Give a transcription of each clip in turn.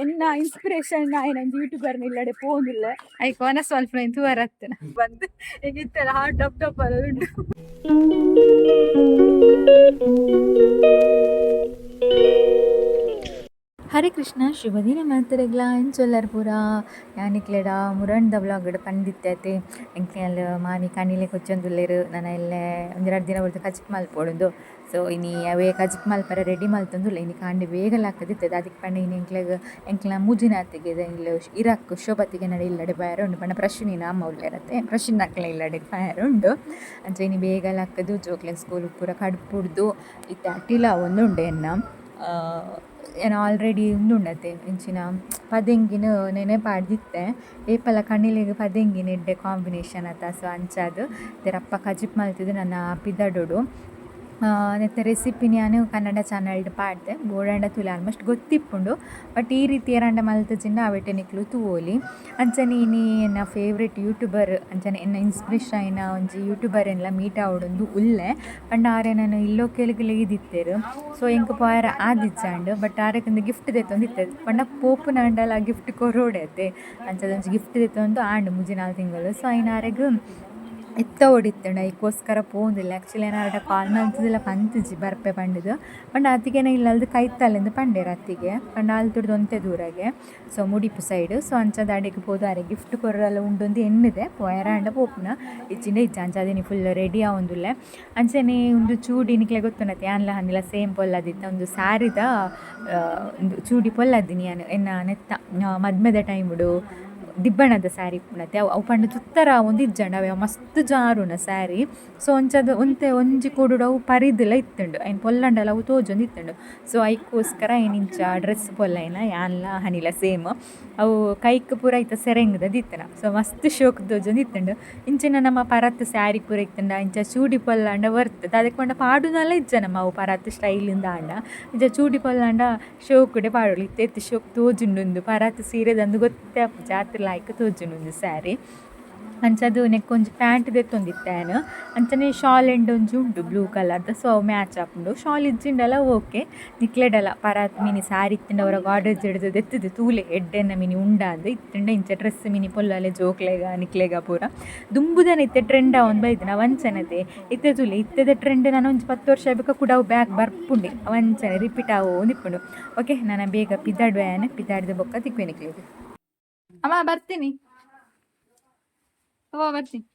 ಎನ್ನ inspiration ಆಯ್ನ YouTuber ಇಲ್ಲಡೆ ಪೋಂದಿಲ್ಲ. ಐಕ್ ವನಸ್ ಮಲ್ಪುನ ತೂವರ ಅತ್ತನ. ಬಂದು ಈಗ ಇತ್ತೆಲ್ಲ ಹಾರ್ಟ್ ಡಪ್ ಡಪ್ ಉಂಟು. ಹರೇ ಕೃಷ್ಣ, ಶುಭ ದಿನ ಮಾತೆರೆಗ್ಲ. ಎಂಚೊಲ್ಲರ್ ಪೂರ? ಯಾನಿಕ್ಲೆಡ ಮುರಣ್ದ ವ್ಲಾಗ್ಡ್ ಪಂದಿತ್ತೆ, ಎಂಕ್ಲೆ ಮಾಮಿ ಕಣಿಲೆ ಕೊಚ್ಚೊಂದುಲ್ಲೆರ್, ನನ ಎಲ್ಲೆ ಒಂಜಿ ರಡ್ಡ್ ದಿನ ಬುಡ್ದು ಕಜಿಪ್ ಮಲ್ಪೊಡುಂದು. ಸೊ ಇನಿ ಅವೇ ಕಜಿಪ್ ಮಲ್ಪರೆ ರೆಡಿ ಮಲ್ತೊಂದುಲ್ಲೆ. ಇನಿ ಕಾಂಡೆ ಬೇಗ ಲಕ್ಕುದಿತ್ತೆ. ದಾದಕ್ ಪಂಡ ಇನಿ ಎಂಕ್ಲೆಗ್ ಎಂಕ್ಲ ಮೂಜಿನಾತಿಗೆ ಎಂಕ್ಲೆ ಇರಕ್ ಶೋಭತಿಗೆ ನಡ ಇಲ್ಲಡೆ ಪೋಯೆರೆ ಉಂಡು. ಪಂಡ ಪ್ರಶ್ನಿನ ಅಮ್ಮ ಉಲ್ಲೆರತ್ತೆ, ಪ್ರಶ್ನಿನಕ್ಲೆ ಇಲ್ಲಡೆ ಪೋಯೆರೆ ಉಂಡು. ಅಂಚ ಇನಿ ಬೇಗ ಲಕ್ಕುದು ಜೋಕ್ಲೆನ್ ಸ್ಕೂಲ್ ಪೂರ ಕಡ್ಪುಡ್ದು ಇತ್ತೆ ಅಟಿಲ ಆವೊಂದುಂಡು ಎನ್ನ. ಯಾನ್ ಆಲ್ರೆಡಿ ಉಂದುಂಡತೆ ಎಂಚಿನ ಪದೆಂಗಿನ ನೆನೆ ಪಾಡ್ದಿತ್ತೆ. ಏಪಲ ಕಣಿಲೆಗ್ ಪದೆಂಗಿನ ಎಡ್ಡೆ ಕಾಂಬಿನೇಷನ್ ಅತ. ಸೊ ಅಂಚಾದ್ ರಪ್ಪ ಕಜಿಪ್ ಮಲ್ತುದು ನನ ಪಿದಡೊಡು. ನೆತ್ತ ರೆಸಿಪಿನ್ ಯಾನ್ ಕನ್ನಡ ಚಾನಲ್ಡ್ ಪಾಡ್ದೆ, ಬೋಡಾಂಡ ತೂಲೆ. ಆಲ್ಮೋಸ್ಟ್ ಗೊತ್ತಿಪ್ಪುಂಡು, ಬಟ್ ಈ ರೀತಿ ಏರಾಂಡ ಮಲ್ತುಜಿಂಡ ಅವೆಟೆ ನಿಕ್ಲು ತೂವೊಲಿ. ಅಂಚನೆ ಇನಿ ಎನ್ನ ಫೇವ್ರೇಟ್ ಯೂಟ್ಯೂಬರ್, ಅಂಚನೆ ಎನ್ನ ಇನ್ಸ್ಪಿರೇಷನ್ ಆಯಿನ ಒಂಜಿ ಯೂಟ್ಯೂಬರ್ ಎನ್ಲ ಮೀಟ್ ಆವೊಡುಂದು ಉಲ್ಲೆ. ಪಂಡ ಆರೆನನ್ ಇಲ್ಲೋಕೆಲ್ಗ್ ಲೆಯ್ದಿತ್ತೆರ್. ಸೊ ಎಂಕ್ ಪೋಯೆರೆ ಆದಿಜ್ಜಾಂಡ್. ಬಟ್ ಆರೆಗ್ ಗಿಫ್ಟ್ ದೆತ್ತೊಂದಿತ್ತೆ. ಪಂಡ ಪೋಪುನಾಂಡಲ ಗಿಫ್ಟ್ ಕೊರೊಡೆ ಅತೆ. ಅಂಚಾದ್ ಒಂಜಿ ಗಿಫ್ಟ್ ದೆತ್ತೊಂದು ಆಂಡ್ 3-4 ತಿಂಗಳು. ಸೊ ಐನ್ ಆರೆಗ್ ಎತ್ತ ಓಡಿತ್ತುಂಡ ಐಕೋಸ್ಕರ ಪೋಂದಿಲ್ಲ. ಆ್ಯಕ್ಚುಲಿ ಯಾನ್ ಆರೆಡ ಕಾಲ್ ಮಲ್ತುದಿಲ್ಲ ಪಂತುಜಿ ಬರ್ಪೆ ಪಂಡುದು. ಪಂಡ ಅತ್ತಿಗೆನ ಇಲ್ಲಲ್ದು ಕೈತಲೆಂದು ಪಂಡೆರ್ ಅತ್ತಿಗೆ. ಪಂಡ ಅಲ್ತುಡ್ದು ಒಂತೆ ದೂರಗೆ, ಸೊ ಮುಡಿಪು ಸೈಡ್. ಸೊ ಅಂಚಾದ್ ಅಡೆಗ್ ಪೋದು ಆರೆಗ್ ಗಿಫ್ಟ್ ಕೊರರೆಲ ಉಂಡುಂದು ಎನ್ನುದೆ. ಪೋಯೆರೆ ಆಂಡ ಪೋಪುನ, ಇಜ್ಜಿಂಡ ಇಜ್ಜಿ. ಅಂಚಾದ್ ಇನಿ ಫುಲ್ ರೆಡಿ ಆವೊಂದುಲ್ಲೆ. ಅಂಚನೆ ಉಂದು ಚೂಡಿ ನಿಕ್ಲೆ ಗೊತ್ತುಂಡತೆ, ಯಾನ್ಲ ಹನಿಲ ಸೇಮ್ ಪೊಲ್ಲದಿತ್ತೆ. ಉಂದು ಸ್ಯಾರಿದ ಉಂದು ಚೂಡಿ ಪೊಲ್ಲದಿನಿ ಯಾನ್. ಎನ್ನ ನೆತ್ತ ಮದ್ಮೆದ ಟೈಮುಡು ದಿಬ್ಬಣದ ಸ್ಯಾರಿ ಇಪ್ಪುನತೆ ಅವು. ಅವು ಪಂಡ ತುತ್ತರ ಆವೊಂದು ಇಜ್ಜಂಡ ಅವೆ ಮಸ್ತ್ ಜಾರುನ ಸ್ಯಾರಿ. ಸೊ ಅಂಚಾದ್ ಒಂತೆ ಒಂಜಿ ಕೊಡುಡು ಅವು ಪರಿದುಲ ಇತ್ತುಂಡು, ಐನ್ ಪೊಲ್ಲಂಡಲ ಅವು ತೋಜೊಂದು ಇತ್ತುಂಡು. ಸೊ ಐಕೋಸ್ಕರ ಐನ್ ಇಂಚ ಡ್ರೆಸ್ ಪೊಲ್ಲೈನ ಯಾನ್ಲ ಹನಿಲ ಸೇಮ್. ಅವು ಕೈಕ್ ಪೂರ ಐತ ಸೆರೆಂಗ್ದ ದಿತ್ತನ. ಸೊ ಮಸ್ತ್ ಶೋಕ್ ತೋಜೊಂದು ಇತ್ತುಂಡು. ಇಂಚಿನ ನಮ್ಮ ಪರತ್ ಸ್ಯಾರಿ ಪೂರ ಇತ್ತುಂಡ ಇಂಚ ಚೂಡಿ ಪೊಲ್ಲಾಂಡ ವರ್ತ್. ದಾದಕ್ ಪಂಡ ಪಾಡುನಲ ಇಜ್ಜ ನಮ್ಮ ಅವು ಪರತ್ ಸ್ಟೈಲ್ ಆಂಡ. ಇಂಚ ಚೂಡಿ ಪೊಲ್ಲಾಂಡ ಶೋಕುಡೆ ಪಾಡೊಲಿ. ಇತ್ತೆ ಇತ್ತೆ ಶೋಕ್ ತೋಜುಂಡುಂದು ಪರತ್ ಸೀರೆದಂದು ಗೊತ್ತೇ ಆಪುಜಿ, ಆತ್ ಲಾಯ್ಕ್ ತೋಜುಂಡುಂದು ಸ್ಯಾರಿ. ಅಂಚಾದ್ ನೆಕ್ಕ್ ಒಂಜಿ ಪ್ಯಾಂಟ್ ದೆತ್ತೊಂದಿತ್ತೆ ಯಾನ್. ಅಂಚನೆ ಶಾಲ್ ಎಂಡ್ ಒಂಜಿ ಉಂಡು ಬ್ಲೂ ಕಲರ್ದ. ಸೊ ಅವು ಮ್ಯಾಚ್ ಆಪುಂಡು. ಶಾಲ್ ಇಜ್ಜಿಂಡಲ ಓಕೆ. ನಿಕ್ಲೆಡಲ ಪರಾತ್ ಮಿನಿ ಸ್ಯಾರಿ ಇತ್ತಿಂಡ ಅವರ ಗಾರ್ಡೇಜ್ ಹಿಡ್ದು ದೆತ್ತುದು ತೂಲೆ, ಎಡ್ಡೆನ ಮಿನಿ ಉಂಡಾದ್. ಇತ್ತುಂಡ ಇಂಚ ಡ್ರೆಸ್ ಮಿನಿ ಪೊಲ್ಲಲೆ ಜೋಕ್ಲೆಗ ನಿಕ್ಲೆಗ ಪೂರ. ದುಂಬುದನೆ ಇತ್ತೆ ಟ್ರೆಂಡ್ ಆವೊಂದು ಬೈದಿನ ಅವಂಚನತೆ. ಇತ್ತೆ ತೂಲೆ, ಇತ್ತೆದ ಟ್ರೆಂಡ್ ನನ ಒಂಜಿ 10 ವರ್ಷ ಆಯ್ಬೊಕ ಕುಡ ಅವು ಬ್ಯಾಕ್ ಬರ್ಪುಂಡೆ, ಅವಂಚನೆ ರಿಪೀಟ್ ಆವೊಂದಿಪ್ಪುಂಡು. ಓಕೆ, ನನ ಬೇಗ ಪಿದಾಡುವೆ ಯಾನ್. ಪಿದಾಡ್ದು ಬೊಕ್ಕ ತಿಕ್ಕುವೆ ನಿಕ್ಲೆಗ್. ಅಮ್ಮ ಬರ್ತೀನಿ, ಅವ್ವ ಬರ್ತೀನಿ.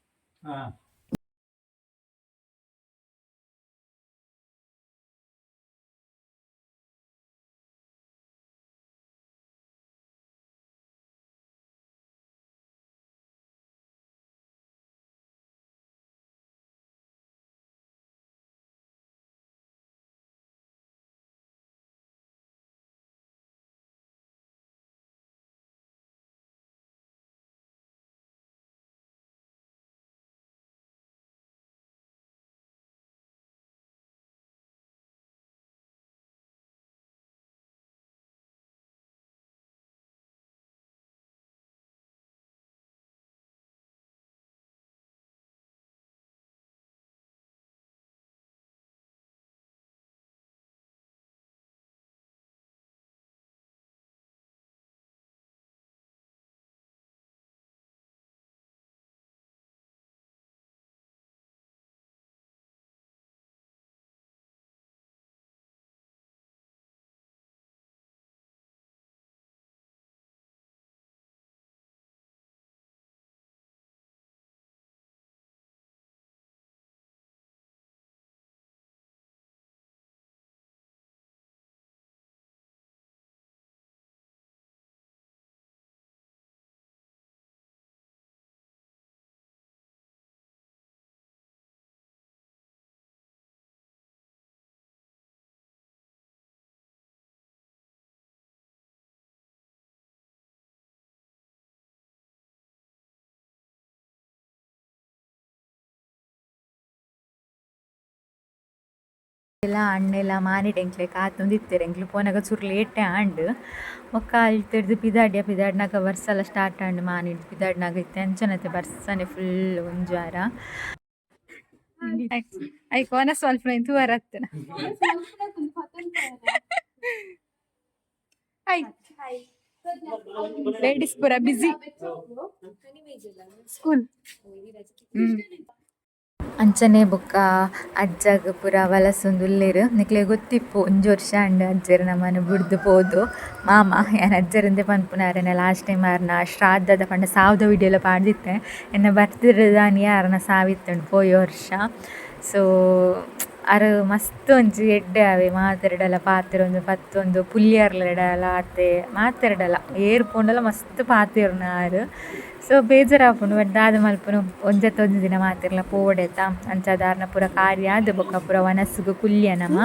ಎಲ್ಲ ಅಣ್ಣೆಲ ಮಾನಿಡ್ ಎಂಕ್ಲೆ ಕಾತೊಂದಿತ್ತೆರ್. ಎಂಕ್ಲು ಪೋನಗ ಚೂರು ಲೇಟೇ ಆಂಡ್. ಬೊಕ್ಕ ಅಲ್ತಿರ್ದ್ ಪಿದಾಡ್ಯ. ಪಿದಾಡ್ನಗ ಬರ್ಸಲ ಸ್ಟಾರ್ಟ್ ಆಂಡ್. ಮಾನಿಡ್ ಪಿದಾಡ್ನಗ ಇತ್ತೆ ಅಂಚನತೆ ಬರ್ಸನೆ ಫುಲ್ ಒಂಜಿ ವಾರ. ಐಕ್ ವನಸ್ ಮಲ್ಪುನ ತೂವರ ಅತ್ತನ. ಹಾಯ್. Ladies ಪೂರ ಬಿಸಿ ಸ್ಕೂಲ್. ಅಂಚನೆ ಬೊಕ್ಕ ಅಜ್ಜಗ್ ಪೂರ ವಲಸೊಂದು ಉಲ್ಲೆರ್. ನಿಕ್ಲೆಗ್ ಗೊತ್ತಿಪ್ಪು, ಒಂಜಿ ವರ್ಷ ಆಂಡ್ ಅಜ್ಜೆರ್ ನಮನ್ ಬುಡ್ದು ಪೋದು. ಮಾಮ, ಯಾನ್ ಅಜ್ಜೆರಂದೆ ಪನ್ಪುನ. ಅರೆನ ಲಾಸ್ಟ್ ಟೈಮ್ ಆರ್ನ ಶ್ರಾದ್ದದ ಪಂಡ ಸಾವುದ ವಿಡಿಯೋಲ ಪಾಡ್ದಿತ್ತೆ. ಎನ್ನ ಬರ್ತ್ಡೇದಾನಿಯೇ ಆರ್ನ ಸಾವಿತ್ತುಂಡು ಪೋಯಿ ವರ್ಷ. ಸೊ ಅರ್ ಮಸ್ತ್ ಒಂಜಿ ಎಡ್ಡೆ ಆವೆ, ಮಾತೆರ್ಡಲ ಪಾತೆರೊಂದು ಪತ್ತೊಂದು, ಪುಲ್ಯರ್ಲೆಡಲ ಆತೆ, ಮಾತೆರ್ಡಲ ಏರ್ ಪೋಂಡಲ ಮಸ್ತ್ ಪಾತೆರುನ ಆರ್. ಸೊ ಬೇಜಾರಾಪುಂಡು, ಬಟ್ ದಾದ ಮಲ್ಪುನು, ಒಂಜತ್ತ ಒಂಜಿ ದಿನ ಮಾತೆರ್ಲ ಪೋವೊಡೇತ. ಅಂಚಾದ್ ಆರ್ನ ಪೂರ ಕಾರ್ಯ ಆದ್ ಬೊಕ್ಕ ಪೂರ ವನಸ್ಗ್ ಕುಲ್ಲಿಯ ನಮ.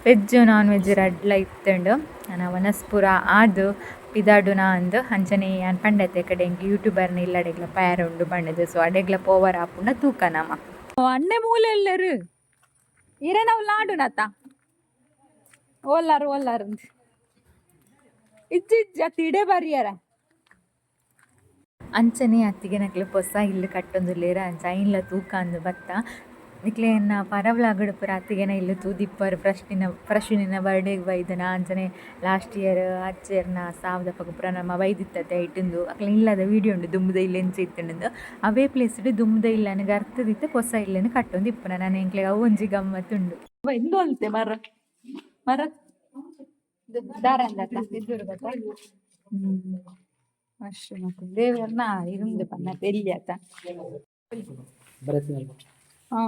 Veg non veg ರಡ್ಲ ಇತ್ತುಂಡು. ನನ ವನಸ್ ಪೂರ ಆದ್ ಪಿದಾಡುನ ಅಂದ್. ಅಂಚನೆ ಯಾನ್ ಪಂಡತೆ ಕಡೆ ಎಂಕ್ ಯೂಟ್ಯೂಬರ್ನ ಇಲ್ಲಡೆಗ್ಲ ಪೋಯೆರೆ ಉಂಡು ಪಂಡುದು. ಸೊ ಅಡೆಗ್ಲ ಪೋವರ ಆಪುಂಡ ತೂಕ ನಮ. ಅಣ್ಣೆ ಮೂಲೆ ಎಲ್ಲರು ಇರೆನವು ಲಾಡುನತ ಓಲ್ಲಾರು ಓಲ್ಲಾರು ಇಜ್ಜಿ ಇಜ್ಜಿ ಅತ್ತ ಇಡೆ ಬರಿಯರ. ಅಂಚನೆ ಅತ್ತಿಗೆ ನಕ್ಲು ಪೊಸ ಇಲ್ಲ್ ಕಟ್ಟೊಂದುಲ್ಲೆರ್. ಅಂಚ ಐನ್ಲ ತೂಕ ಅಂದ್ ಬತ್ತ. ನಿಕ್ಲೆನ ಪರ ವ್ಲಾಗ್ ಪೂರ ಅತ್ತಿಗೆನ ಇಲ್ಲ್ ತೂದಿಪ್ಪರ್. ಪ್ರಶ್ನಿನ ಪ್ರಶ್ವಿನಿನ ಬರ್ಡೇಗ್ ಬೈದನ, ಅಂಚನೆ ಲಾಸ್ಟ್ ಇಯರ್ ಅಜ್ಜೆರ್ನ ಸಾವುದಪಗ ಪೂರ ನಮ ಬೈದಿತ್ತತೆ. ಐಟುಂದು ಅಕ್ಲೆನ ಇಲ್ಲದ ವೀಡಿಯೋ ಉಂಡು, ದುಂಬುದ ಇಲ್ಲ್ ಎಂಚ ಇತ್ತುಂಡುಂದು. ಅವೇ ಪ್ಲೇಸ್ಡ್ ದುಂಬುದ ಇಲ್ಲನ್ ಗರ್ತದಿತ್ತೆ ಪೊಸ ಇಲ್ಲನ್ ಕಟ್ಟೊಂದು ಇಪ್ಪುನ. ನನ ಎಂಕ್ಲೆಗ್ ಅವು ಒಂಜಿ ಗಮ್ಮತ್ ಉಂಡು. ಎಂದೊಲ್ತೆ ಮರ ಮರ ದಾರಂದತ್ತ ಎದುರುಗತ್ತ. ಅಷ್ಟು ಮತ್ತೆ ದೇವರ್ನ ಇರುಂದು ಪನ್ನ ಎಲ್ಲಿಯತ್ತ. ಹಾ,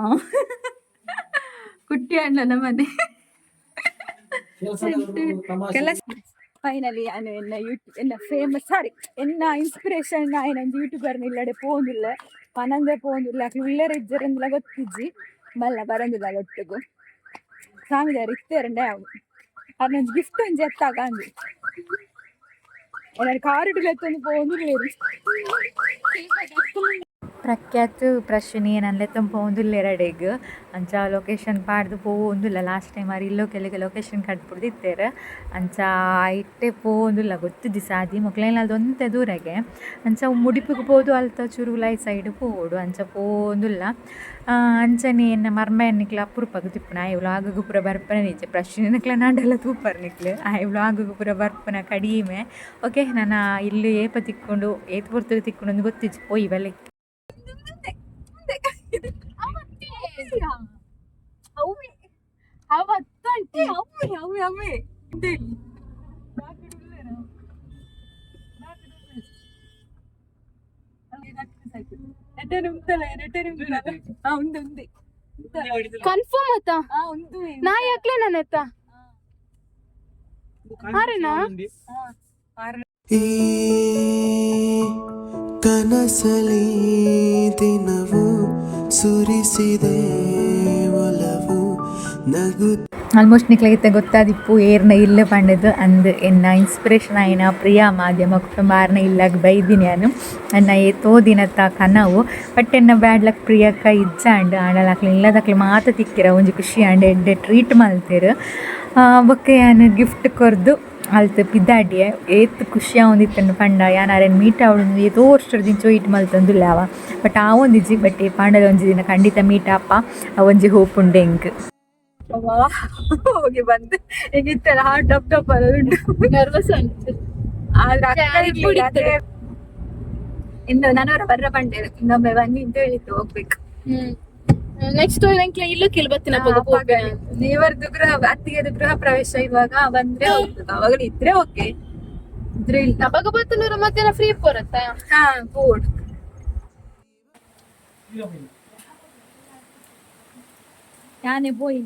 ಕುಟ್ಟಿ ಅಣ್ಣನ ಮನೆ ಕೆಲಸ. ಫೈನಲಿ ನಾನು ಎನ್ನ ಯೂಟ್ಯೂಬ್ ಎನ್ನ ಫೇಮಸ್, ಸಾರಿ, ಎನ್ನ ಇನ್ಸ್ಪಿರೇಷನ್ ಆಯ್ನ ಒಂಜಿ ಯೂಟ್ಯೂಬರ್ನ ಇಲ್ಲಡೆ ಪೋಂದುಲ್ಲೆ. ಪನಂದೆ ಪೋಂದುಲ್ಲೆ. ಅಕ್ಲು ಉಲ್ಲೆರ್ ಇಜ್ಜೆರೆಂದ್ಲ ಗೊತ್ತಿಜ್ಜಿ. ಮಲ್ಲ ಬರಂದಿಲ್ಲ ಒಟ್ಟುಗು. ಸ್ವಾಮಿದಾರ್ ಇತ್ತೆರಂಡೆ ಅವು ಅರ್ನೊಂಜಿ ಗಿಫ್ಟ್ ಒಂಜಿ ಎತ್ತಾಗ ಅಂದು ಎನನ್ ಕಾರುಡು ಲೆತ್ತೊಂದು ಪೋವೊಂದುಲ್ಲೆರ್. ಪ್ರಖ್ಯಾತ್ ಪ್ರಶ್ವಿನಿ ಎನನ್ ಲೆತ್ತೊಂದು ಪೋವೊಂದುಲ್ಲೆರ್ ಅಡೆಗ್. ಅಂಚ ಲೊಕೇಶನ್ ಪಾಡ್ದ್ ಪೋವೊಂದುಲ್ಲ. ಲಾಸ್ಟ್ ಟೈಮ್ ಆರ್ ಇಲ್ಲೊಕೆಲೆಗ್ ಲೊಕೇಶನ್ ಕಡ್ಪುಡ್ದಿತ್ತೆರ್. ಅಂಚ ಇತ್ತೆ ಪೋವೊಂದುಲ್ಲ. ಗೊತ್ತಿಜ್ಜಿ ಸಾದಿ. ಮೊಕ್ಲೆನ ಒಂತೆ ದೂರಗೆ. ಅಂಚ ಮುಡಿಪುಗ್ ಪೋದು ಅಲ್ತ ಚೂರು ಉಲಾಯಿ ಸೈಡ್ ಪೋವೊಡು. ಅಂಚ ಪೋವೊಂದುಲ್ಲ. ಅಂಚನೆ ಎನ್ನ ಮರ್ಮಯನ್ ನಿಕ್ಲ್ ಅಪರೂಪಗ್ ತಿಪ್ಪುನ. ಆಯೆ ವ್ಲಾಗುಗು ಪೂರ ಬರ್ಪುನ ಇಜ್ಜೆ. ಪ್ರಶ್ವಿನಿನಕ್ಲೆನಾಂಡಲ ತೂಪರ್ ನಿಕ್ಲ್. ಆಯೆ ವ್ಲಾಗುಗು ಪೂರ ಬರ್ಪುನ ಕಡಿಮೆ. ಓಕೆ, ನನ ಇಲ್ಲ್ ಏಪ ತಿಕ್ಕುಂಡು, ಏತ್ ಪೊರ್ತುಗು ತಿಕ್ಕುಂಡು ಅಂದ್ ಗೊತ್ತಿಜ್ಜಿ. ಪೋಯಿ ಬಲೆ. ಅವುವೆ ಅವತ್ತಂಟಿ ಅವುವೆ ಅವುವೆ ಅವೇ. ಉಂದು ಉಂದೆ. ಕನ್ಫರ್ಮ್ ಆತ? ಹಾ, ಉಂದು. ನಾ ಯಾಕ್ಲೆ ನನ್ನ ಆರೇನಾ? ಈ ಕನಸಲಿ ದಿನವು ಸುರಿಸಿದೆ ಒಲವು ನಗು ಆಲ್ಮೋಸ್ಟ್ ನಿಕ್ಲೆಗ್ ಗೊತ್ತಾದಿಪ್ಪು ಏರ್ನ ಇಲ್ಲ್ ಪಂಡುದು. ಅಂದ್, ಎನ್ನ ಇನ್ಸ್ಪಿರೇಷನ್ ಆಯಿನ ಪ್ರಿಯಾ ಮಾಧ್ಯಮ ಕುಟುಂಬ ಆರ್ನ ಇಲ್ಲಗ್ ಬೈದಿನಿ ಯಾನ್. ಎನ್ನ ಏತೋ ದಿನತ ಕನವು. ಬಟ್ ಎನ್ನ ಬ್ಯಾಡ್ ಲಕ್, ಪ್ರಿಯಕ್ಕ ಇಜ್ಜಾಂಡ್. ಆಂಡಲ ಅಕ್ಲ್ ಇಲ್ಲದಕ್ಲು ಮಾತ ತಿಕ್ಕಿರ ಒಂಜಿ ಖುಷಿ ಆಂಡ್. ಎಡ್ಡೆ ಟ್ರೀಟ್ ಮಲ್ತೆರ್. ಬೊಕ್ಕ ಯಾನ್ ಗಿಫ್ಟ್ ಕೊರ್ದು ಅಲ್ತ್ ಪಿದಾಡಿಯೆ. ಏತ್ ಖುಷಿ ಆವೊಂದಿತ್ತುಂಡು ಪಂಡ, ಯಾನ್ ಅರೆನ್ ಮೀಟ್ ಆವೊಡು ಏತೋ ವರ್ಷೊಡ್ದಿಂಚ ವೆಯ್ಟ್ ಮಲ್ತೊಂದುಲ್ಲೆ ಅವ. ಬಟ್ ಆವೊಂದಿಜ್ಜಿ. ಬಟ್ ಏಪಾಂಡಲ ಒಂಜಿ ದಿನ ಖಂಡಿತ ಮೀಟ್ ಆಪ, ಒಂಜಿ ಹೋಪ್ ಉಂಡು ಎಂಕ್. ಹೋಗಿ ಬಂದು ಈಗ ಇತ್ತೆಲ್ಲ ಹಾರ್ಟ್ ಡಪ್ ಡಪ್ ಉಂಟು. ನರ್ವಸ್ ಉಂಟು. ಆದ್ರೆ ಅಕ್ಕ ಇರ್ಲಿಲ್ಲ. ಅದೇ ಇನ್ನು ನನವರ ಬರ್ರ ಬಂಡೇರು, ಇನ್ನೊಮ್ಮೆ ಬನ್ನಿ ಅಂತ ಹೇಳಿತ್ತು. ಹೋಗ್ಬೇಕು. ಹ್ಮ್, ನೆಕ್ಸ್ಟ್ ನಂಗೆ ಇಲ್ಲೂ ಕೇಳಿ ಬತ್ತಿನ. ದೇವರದ್ದು ಗೃಹ, ಅತ್ತಿಗೆದು ಗೃಹ ಪ್ರವೇಶ ಇರುವಾಗ ಬಂದ್ರೆ ಹೋಗ್ಬೇಕು. ಅವಾಗಲೂ ಇದ್ರೆ ಓಕೆ, ಇದ್ರೆ ಇಲ್ಲ. ಅವಾಗ ಬತ್ತನೂರ ಮಧ್ಯಾಹ್ನ ಫ್ರೀ ಬರುತ್ತಾ? ಹಾ, ಬೋರ್ಡ್ ಯಾನೆ ಪೋಯಿ.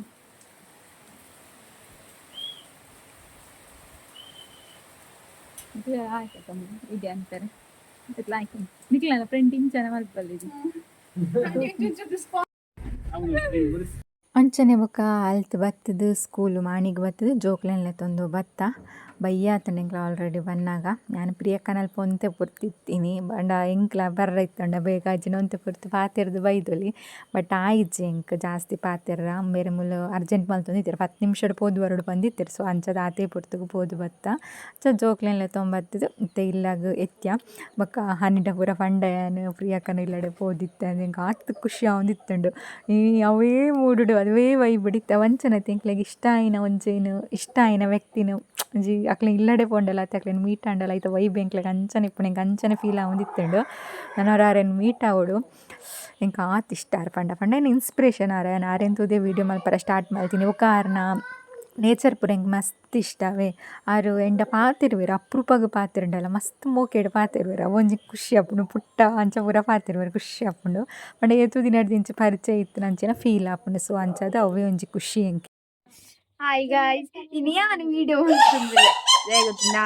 ಇದೆ ಅಂತಾರೆ. ನಿಕ್ಲೆನ ಫ್ರೆಂಡ್ ಇಂಚನ ಮಲ್ಪಲ್ಲಿ. ಅಂಚನೆ ಬೊಕ್ಕ ಅಲ್ತ್ ಬತ್ತುದು, ಸ್ಕೂಲ್ ಮಾಣಿಗ್ ಬತ್ತುದು, ಜೋಕ್ಲೆನ್ ಲೆತ್ತೊಂದು ಬತ್ತ. ಬಯ್ಯ ಆತುಂಡು ಎಂಕ್ಲ ಆಲ್ರೆಡಿ ಬನ್ನಗ. ಯಾನ್ ಪ್ರಿಯಕ್ಕನಲ್ಪ ಒಂತೆ ಪೊರ್ತು ಇತ್ತೀನಿ. ಪಂಡ ಎಂಕ್ಲ ಬರ್ರ ಇತ್ತುಂಡ ಬೇಗ ಅಜ್ಜಿನ ಒಂತೆ ಪೊರ್ತು ಪಾತೆರ್ದ್ ಬೈದೊಲಿ. ಬಟ್ ಆಯಿಜ್ಜಿ ಎಂಕ್ ಜಾಸ್ತಿ ಪಾತೆರ್ರ. ಬೇರೆ ಮೂಲು ಅರ್ಜೆಂಟ್ ಮಲ್ತೊಂದಿತ್ತೆರ್, 10 ನಿಮಿಷಡ್ ಪೋದು ಬರೊಡು ಪಂದಿತ್ತೆರ್. ಸೊ ಅಂಚಾದ್ ಆತೆ ಪೊರ್ತುಗು ಪೋದು ಬತ್ತ. ಅಂಚ ಜೋಕ್ಲೆನ್ ಲೆತ್ತೊಂದು ಬತ್ತುದು ಇತ್ತೆ ಇಲ್ಲಗ್ ಎತ್ಯ. ಬೊಕ್ಕ ಹನಿಡ ಪೂರ ಪಂಡೆ ಯಾನ್, ಪ್ರಿಯಕ್ಕನ ಇಲ್ಲಡೆ ಪೋದಿತ್ತೆ ಅಂದ್. ಎಂಕ್ ಆತ್ ಖುಷಿ ಆವೊಂದಿತ್ತುಂಡು. ಈ ಅವೇ ಮೂಡುಡು, ಅವೇ ವೈಬುಡು ಇತ್ತೆ. ಅವು ಅಂಚನೆ ಎಂಕ್ಲೆಗ್ ಇಷ್ಟ ಆಯಿನ ಒಂಜೇನು, ಇಷ್ಟ ಆಯಿನ ವ್ಯಕ್ತಿನ ಒಂಜಿ ಅಕ್ಲೆನ ಇಲ್ಲಡೆ ಪೋಂಡಲ ಅತ್ತೆ ಅಕ್ಲೆನ ಮೀಟ್ ಆಂಡಲ ಐತ ವೈಬ್ ಎಂಕ್ಲೆಗ್ ಅಂಚನೆ ಇಪ್ಪುಂಡು, ಎಂಕ್ ಅಂಚನೆ ಫೀಲ್ ಆವೊಂದಿತ್ತುಂಡು. ನನೊರ ಆರೆನ್ ಮೀಟ್ ಆವೊಡು, ಎಂಕ್ ಆತ್ ಇಷ್ಟ ಆರ್ ಪಂಡ. ಪಂಡ ಎನ್ನ ಇನ್ಸ್ಪಿರೇಷನ್ ಆರ್. ಯಾನ್ ಆರೆನ್ ತೂದೇ ವೀಡಿಯೋ ಮಲ್ಪರೆ ಸ್ಟಾರ್ಟ್ ಮಲ್ತಿನಿ. ಬೊಕ್ಕ ಆರ್ನ ನೇಚರ್ ಪೂರ ಎಂಕ್ ಮಸ್ತ್ ಇಷ್ಟ ಅವೇ. ಆರ್ ಎಂಡ ಪಾತೆರುವೆರ್, ಅಪ್ರೂಪಗ್ ಪಾತೆರುಂಡಲ ಮಸ್ತ್ ಮೋಕೆಡ್ ಪಾತೆರುವೆರ್. ಅವೊಂಜಿ ಖುಷಿ ಆಪುಂಡು. ಪುಟ್ಟ ಅಂಚ ಪೂರ ಪಾತೆರುವೆರ್, ಖುಷಿ ಆಪುಂಡು. ಪಂಡ ಏತೋ ದಿನಡ್ದಿಂಚ ಪರಿಚಯ ಇತ್ತಿನಂಚಿನ ಫೀಲ್ ಆಪುಂಡು. ಸೊ ಅಂಚಾದ್ ಅವೇ ಒಂಜಿ ಖುಷಿ ಎಂಕ್. ಹಾಯ್ ಗಾಯ್ಸ್, ಇನಿ ಯಾನ್ ವಿಡಿಯೋ ಮಲ್ತೊಂದುಲ್ಲೆ ದಾಯೆ ಗೊತ್ತುಂಡಾ?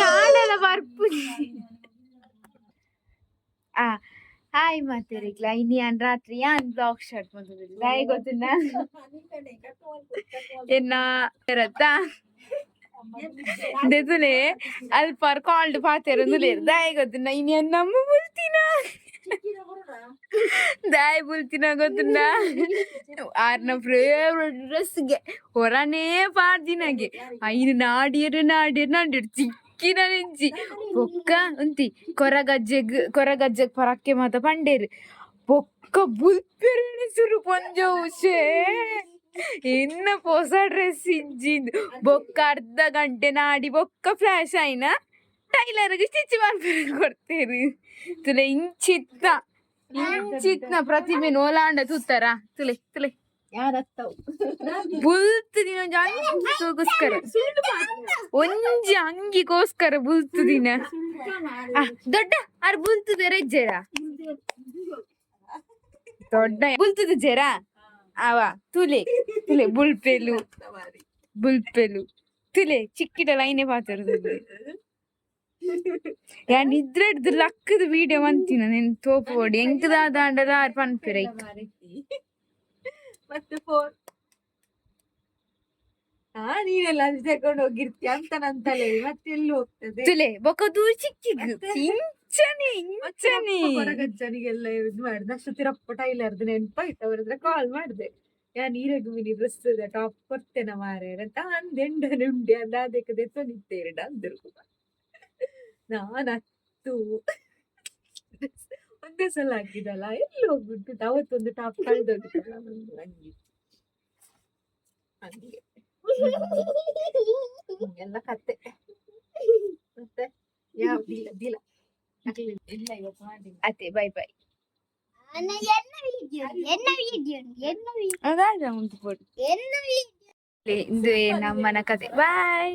ಯಾನಲ ಬರ್ಪುಜಿ. ಆ ಹಾಯ್ ಮಾತೆರೆಗ್ಲ, ಇನಿ ಯಾನ್ ರಾತ್ರಿ ಯಾನ್ ವ್ಲಾಗ್ ಸ್ಟಾರ್ಟ್ ಮಲ್ತೊಂದುಲ್ಲೆ ದಾಯೆ ಗೊತ್ತುಂಡಾ? ಎನ್ನ ರತ್ತ ದೆತುಲೆ ಅಲ್ಪ ಕಾಲ್ಡ್ ಪಾತೆರೊಂದುಲ್ಲೆರ್. ದಾಯೆ ಗೊತ್ತುಂಡಾ? ಇನಿ ಯಾನ್ ನಮ್ಮ ಬುಲ್ತಿನ. ದಾಯೆ ಬುಲ್ತಿನ ಗೊತ್ತುಂಡಾ? ಆರ್ನ ಫೇವರೆಟ್ ಡ್ರೆಸ್ಗೆ ಹೊರನೇ ಪಾಡ್ದಿನಗೆ. ಐನ್ ನಾಡಿಯರ್ ನಾಡಿಯರ್ ನಾಡಿಯರ್, ತಿಕ್ಕಿನ ನೆಂಚಿ. ಬೊಕ್ಕ ಉಂತಿ ಕೊರಗಜ್ಜೆಗ್ ಕೊರಗಜ್ಜಗ್ ಪರಕ್ಕೆ ಮಾತ ಪಂಡೇರ್. ಬೊಕ್ಕ ಬುಲ್ಪೆರೆನೆ ಸುರು ಪೊಂಜೋವು. ಶೇ, ಎನ್ನ ಪೊಸ ಡ್ರೆಸ್ ಇಜ್ಜಿಂದ್. ಬೊಕ್ಕ ಅರ್ಧ ಗಂಟೆ ನಾಡಿ ಬೊಕ್ಕ ಫ್ಲಾಶ್ ಆಯ್ನ ಟೈಲರ್ಗ್ ಸ್ಟಿಚ್ ಮಲ್ಪೆರೆ ಕೊಡ್ತೇರು. ತುಲೆ, ಇಂಚಿತ್ತ ಇಂಚಿತ್ನ ಪ್ರತಿಭೆ ನೋಲಾಂಡ ತೂತಾರ. ತುಲೆ ತುಲೆ, ಬುಲ್ತು ದಿನ ಒಂಜಿ ಅಂಗಿಗೋಸ್ಕರ, ಒಂಜಿ ಅಂಗಿಗೋಸ್ಕರ ಬುಲ್ತು ದಿನ. ದೊಡ್ಡ ಆರ್ ಬುಲ್ತುದ ರೆಜ್ಜೆರ? ದೊಡ್ಡ ಬುಲ್ತುದ ಜೆರ ಅವ. ತುಲೆ ತುಲೆ, ಬುಲ್ಪೆಲು ಬುಲ್ಪೆಲು. ತುಲೆ, ಚಿಕ್ಕಿಡ ಲೈನೆ ಪಾತೆರುದು. ಯಾನ್ ನಿದ್ರೆಡ್ದು ಲಕ್ಕದ ವೀಡಿಯೋ ಮಂತಿನ ನೆನ್ ತೋಪೋಡಿ. ಎಂಕ್ ದಾದಾಂಡಲ ಆರ್ ಪನ್ಪೆರ್ ಐಕ್. ಮತ್ತೆ ಫೋನ್ ಹಾ ನೀನೆಲ್ಲ ಅಲ್ಲಿ ತಕೊಂಡು ಹೋಗಿರ್ತೀಯ ಅಂತ ನನ್ ತಲೆ ಮತ್ತೆ ಎಲ್ಲಿ ಹೋಗ್ತದೆ? ತುಲೆ, ಬೊಕ ದೂರ ಚಿಕ್ಕಿಗ್ ಇಂಚನೆ ಇಂಚನೆ. ಕೊರಗಜ್ಜನಿಗೆಲ್ಲ ಇದು ಮಾಡಿದೆ. ಅಷ್ಟೊತ್ತಿರಪ್ಪ ಟೈಲರ್ದು ನೆನಪಾಯ್ತು. ಅವ್ರ ಹತ್ರ ಕಾಲ್ ಮಾಡಿದೆ. ಯಾನ್ ಈರೆಗ್ ಮಿನಿ ಡ್ರೆಸ್ ಟಾಪ್ ಕೊಡ್ತೇನೆ ಮಾರ್ರೆ ಅಂತ ಅಂದೆಂಡನೆ ಉಂಡೆ ಅಂದ. ಅದಕ್ಕೆ ದೆತ್ತೊಂದಿತ್ತೇರ್ಡ ಅಂದ್ರು. ನಾನ್ ಅತ್ತು, ಒಂದೇ ಸಲ ಹಾಕಿದಲ್ಲ, ಎಲ್ಲಿ ಹೋಗ್ಬಿಟ್ಟು ಅವತ್ತೊಂದು ಟಾಪ್ ಕಳ್ದೋಗಿತ್ತಲ್ಲ ಒಂದು ಅಂಗಿ. ಹಂಗೆ ಎಲ್ಲ ಕತೆ. ಮತ್ತೆ ಯಾವ್ದಿಲ್ಲ ದಿಲ್ಲ ಇಲ್ಲ, ಇವತ್ತು ಮಾಡಿಲ್ಲ. ಅತ್ತೆ, ಬೈ ಬೈ. ಎನ್ನ ವಿಡಿಯೋ, ಎನ್ನ ವಿಡಿಯೋ, ಎನ್ನ ವಿಡಿಯೋ. ಅದಾದ ಉಂಟು. ಎನ್ನ ವಿಡಿಯೋ. ಇಂದುವೆ ನಮ್ಮನ ಕತೆ. ಬಾಯ್.